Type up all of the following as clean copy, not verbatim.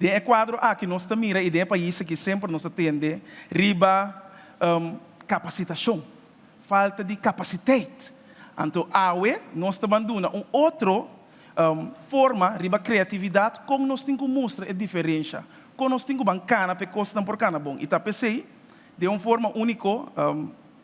Den e kuadro aki nos ta mira i den e pais aki semper nos ta tende riba kapasitashon, falta di kapasitet. Anto awe nos ta ban duna un otro forma riba kreatividat kon nos tin ku mustra e diferensha, kon nos tin ku ban kana pa e kosnan por kana bon. I ta p'esei den un forma úniko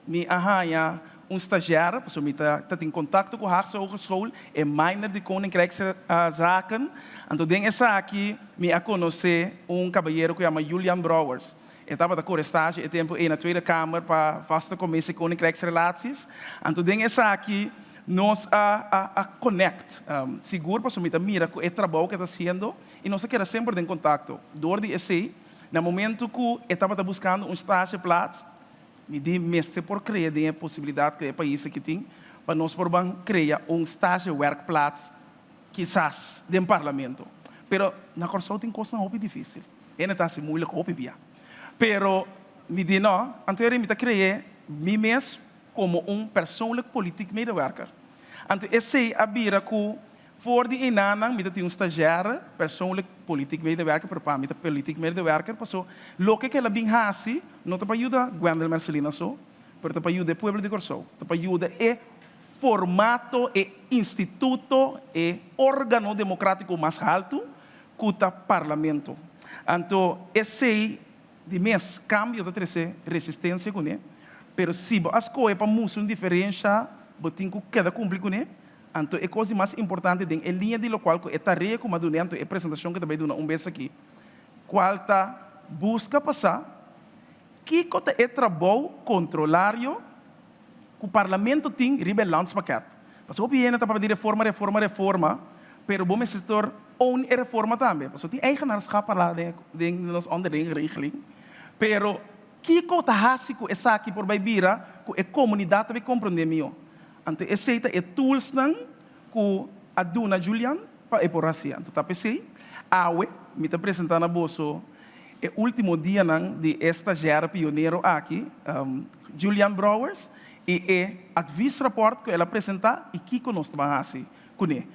mi a haña un stagiaire, pasobra mi ta tin kontakto ku Haagse Hogeschool, e minor di Koninkrijkszaken. Anto den esaki mi a konosé un kabayero ku yama Julian Brouwers. E tabata kore stage e tempu ei na Tweede Kamer pa Vaste Commissie Koninkrijksrelaties. Anto den esaki nos a connect. Sigur pasobra mi ta mira ku e trabou ku e ta hasiendo i nos a keda semper den kontakto. Dor di esei, na momento ku e tabata buskando un stageplaats, mi di mester por krea den e posibilidat ku e pais aki tin pa nos por ban krea un stagewerkplaats kisas den parlamento. Pero na Kòrsou tin kosnan hopi difísil. Hende ta hasi moeilijk hopi bia. Pero mi di no, anto mi ta krea mi mes komo un persoonlijk politiek medewerker. Anto esei a bira ku for di enanan mi ta tin un stagiaire, persoonlijk politiek medewerker, pero pa mi ta politiek medewerker, paso loke ku el a bin hasi no ta pa yuda Gwendell Mercelina so, pero ta pa yuda e pueblo di Kòrsou, ta pa yuda e formato, e instituto, e órgano demokrátiko mas haltu ku ta parlamento. Anto esei di mes kambio ta trese resistensia kuné, pero si bo a skohe pa mustra un diferensha, bo tin ku keda kumpli kuné. Anto e kos di mas importante den e liña di lokual ku e tarea ku mi a dun'é, anto e presentashon ku ta bai duna un bes aki, kual ta buska pa sa kiko ta e trabou kontrolario ku parlamento tin riba e landspakket. Pasobra hopi hende ta papia di reforma, reforma, reforma, pero bo mester tur own e reforma tambe. Pasobra tin eigenaarschap parla den nos onderlinge regeling, pero kiko ta hasi ku esaki por bai bira ku e komunidat ta bai komprondé mihó? Anto esei ta e toolsnan ku a duna Julian pa e por hasi. Anto ta p'esei awe mi ta presentá na boso e último dianan di e stagiaire pionero aki, Julian Brouwers, i e adviesrapport ku el a presentá i kiko nos ta ban hasi kuné.